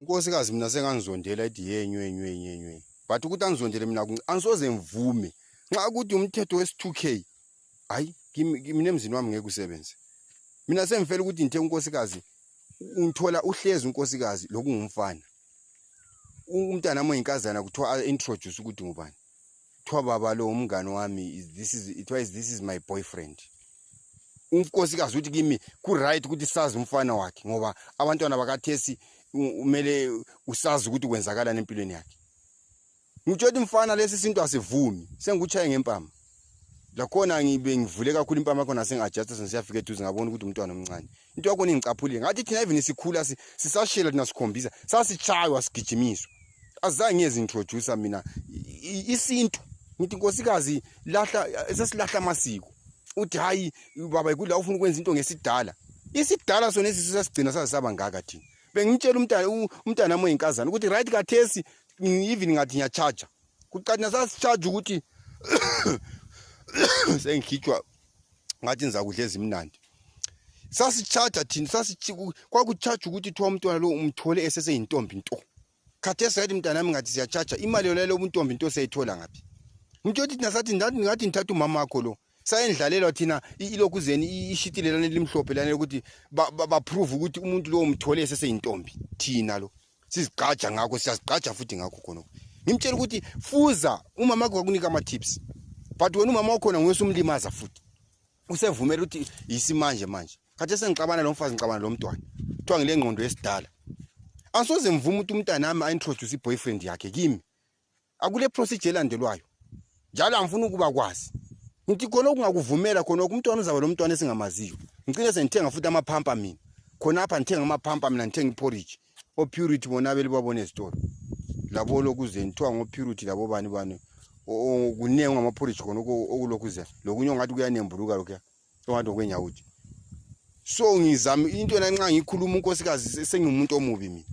Unkosikazi mina sengangizondela ethi yenywe. But ukuthi angizondele mina angisoze ngivume. Nxa ukuthi umthetho wesi2K, hayi mina emzini wami ngeke usebenze. Mina sengifela ukuthi ngithe unkosikazi ungithola uhlezi unkosikazi lokungumfana. Umntana nami oyinkazana kuthiwa introduce ukuthi ngubani. Kuthiwa baba lo umngane wami this is my boyfriend. Unkosikazi uthi kimi ku right ukuthi sazi umfana wakhe ngoba abantwana bakathesi umele usazi ukuthi kwenzakala empilweni yakhe. Ngitsho ukuthi umfana lesi isinto asivumi sengikuchaye ngempama. La khona ngibe ngivule kakhulu impama khona sengadjust sesiyafika eduze ngabona ukuthi umntwana omncane. Into yakho ningicaphulile ngathi thina even isikhula sisashela thina sikhombisa sasichaywa sigijimiswa. Azange ngiyezi introduce mina isinto ngithi inkosikazi lahla esesilahla amasiko. Uthi hayi baba ikula ufuna ukwenza into ngesidala. Isidala sona esisigcina sasaba ngaka thina. Bengitshela umntana nami oyinkazana ukuthi right kathesi even ngathi ngiyacharge. Kuqathi nasasicharge ukuthi sengikhitshwa ngathi niza kudla ezimnandi. Sasicharge thina kwakucharge ukuthi thiwa umntwana lo umthole eseseyintombi nto. Khathesi yathi mntana nami ngathi siyacharge imali yolelo ubuntombi nto seyithola ngapi. Ngitho ukuthi nasathi ngathi ngithatha umama wakho lo sayendlalelwa thina ilokuzeni ishitilelana limhlophe lana ukuthi ba prove ukuthi umuntu lo umthole eseseyintombi thina lo sizigqaja ngakho siyazigqaja futhi ngakho khona. Ngimtshela ukuthi fuza umama wakho akunika ama tips but wena umama wakho na nguyesumlimaza futhi usevumela ukuthi yisimanje manje khathi sengixabana lo mfazi ngicabana lo mntwana kuthiwa ngile ngqondo yesidala. Angisoze mvume ukuthi umntana nami introduce boyfriend yakhe kimi akule procedure elandelwayo njalo angifuni ukuba kwazi. Ngithi khona okungakuvumela khona umntwana uzaba lo mntwana esingamaziyo. Ngicine sengithenga futhi amaphampa mina. Khona apha ngithenga amaphampa mina ngithenga iporridge. Opurity bona abeli babone isitolo. Labo lokuze ngithiwa ngopurity labo bani kunenga amaporridge khona okulokuze. Lokunye ngathi kuyanembuluka lokho. Ongathi okwenyawuthi. So ngizama into nxa ngikhuluma unkosikazi sengimuntu omubi mina.